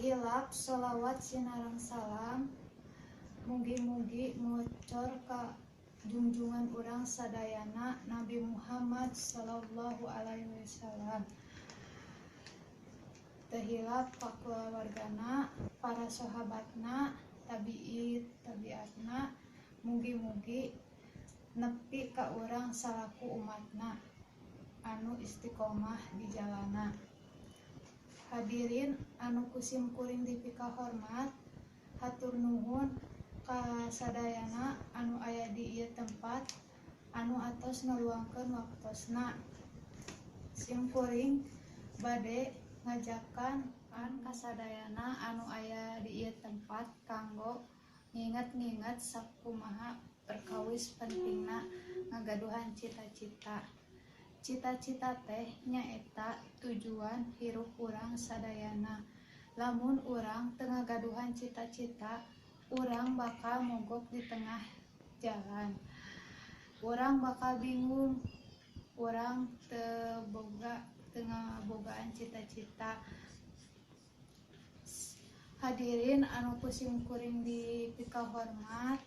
Teu hilap sholawat sinareng salam mugi-mugi ngocor ka junjungan urang sadayana, Nabi Muhammad Shallallahu Alaihi Wasallam. Teu hilap ka kulawargana, para sahabatna, tabiin tabiatna, mugi-mugi nepi ka urang salaku umatna anu istiqomah di jalanna. Hadirin anu ku simkuring dipikahormat, hatur nuhun ka sadayana anu aya di ieu tempat anu atos ngaluangkeun waktosna. Simkuring bade ngajakan ka sadayana anu aya di ieu tempat kanggo nginget-nginget sakumaha perkawis pentingna ngagaduhan cita-cita. Cita-cita teh nyaeta tujuan hirup urang sadayana. Lamun urang teu ngagaduhan cita-cita, urang bakal mogok di tengah jalan, urang bakal bingung. Urang teu boga, teu ngabogaan cita-cita. Hadirin anu ku simkuring dipikahormat.